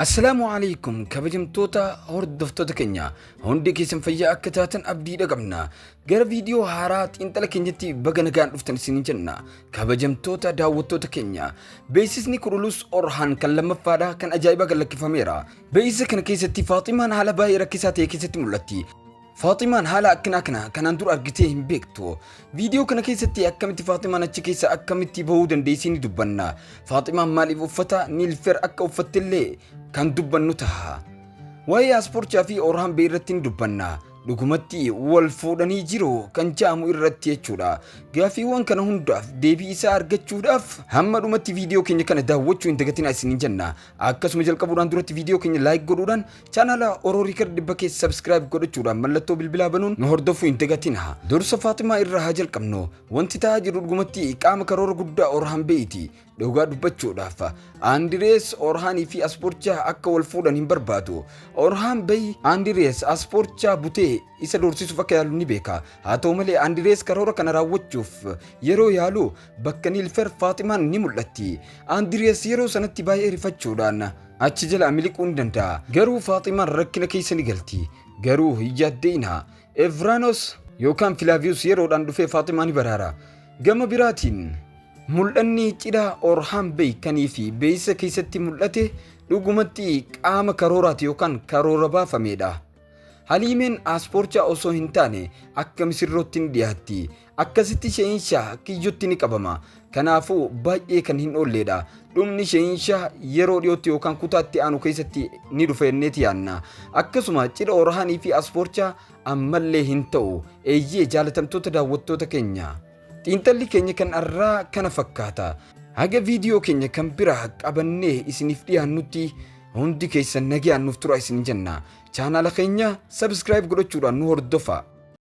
Assalaamu alaikum kabajamtoota hordoftoota keenya, hundi keessan fayyaa akka taatan abdiidha qabna. Gara viidiyoo haaraa xiinxala keenyatti baga nagaan dhuftan isiniin jenna. Kabajamtoota daawwattoota keenya, beeksisni Kurulus Orhaan kan lammaffaadha kan ajaa'ibaa gad lakkifameera. Beeksisa kana keessatti Faaximaan haala baay'ee rakkisaa ta'e keessatti mul'atti. Faaximaan haala akkanaa kana kanaan dura argitee hin beektu. Viidiyoo kana keessatti akkamitti Faaximaan achi keessa akkamitti bahuu dandeessii ni dubbanna. Faaximaan maaliif uffata Niilfer akka uffattellee kan dubbannu taha. Waa'ee Asporchaa fi Orhaan Bey irratti ni dubbanna. Dhugumatti wal fuudhanii jiru kan ja'amu irratti jechuudha. Gaaffiiwwan kana hundaaf deebii isaa argachuudhaaf hamma dhumatti viidiyoo keenya kana daawwachuu hin dagatinaa isiniin jenna. Akkasuma jalqabuudhaan duratti viidiyoo keenya like godhuudhaan chaanaala Oro Record dhibba keessa subscribe godhachuudhaan mallattoo bilbilaa banuun nu hordofuu hin dagatina. Dursa Faaximaa irraa haa jalqabnu. Wanti ta'aa jiru dhugumatti qaama karoora guddaa Orhaan Beeyti. Dhugaa dubbachuudhaaf Andirees Orhaanii fi Asporchaa akka wal fuudhan hin barbaadu. Orhaan Bey Andirees Asporchaa butee isa doorsisuuf akka yaalu ni beeka. Haa ta'u malee Andirees karoora kana raawwachuuf yeroo yaalu bakka Niilfer Faaximaan ni mul'atti. Andirees yeroo sanatti baay'ee rifachuudhaan achi jalaa miliquu ni danda'a. Garuu Faaximaan rakkina keessa ni galti. Garuu hin yaadda'inaa. Evranos yookaan Filaaviyus yeroodhaan dhufee Faaximaa ni baraara. Gama biraatiin mul'anni cidha Orhaan Bey kanii fi beeksisa keessatti mul'ate dhugumatti qaama karooraati yookaan karoora baafameedha. Haliimeen Aaspoorchaa osoo hin taane akka misirrootti ni dhiyaatti. Akkasitti Sheeyinshaa kiyyotti ni qabama. Kanaafuu baay'ee kan hin oolleedha. Dhumni Sheeyinshaa yeroo dhiyootti yookaan kutaa itti aanu keessatti ni dhufa jenneeti yaadna. Akkasuma cidha Orhaanii fi Aspoorchaa ammallee hin ta'u. Eeyyee, jaalatamtoota daawwattoota keenya. Xiinxalli keenya kan har'aa kana fakkaata. Haga viidiyoo keenya kan biraa qabannee isiniif dhiyaannutti hundi keessan nagayaan nuuf tura isin jenna. Chaanaala keenya subscribe godhachuudhaan nu hordofa.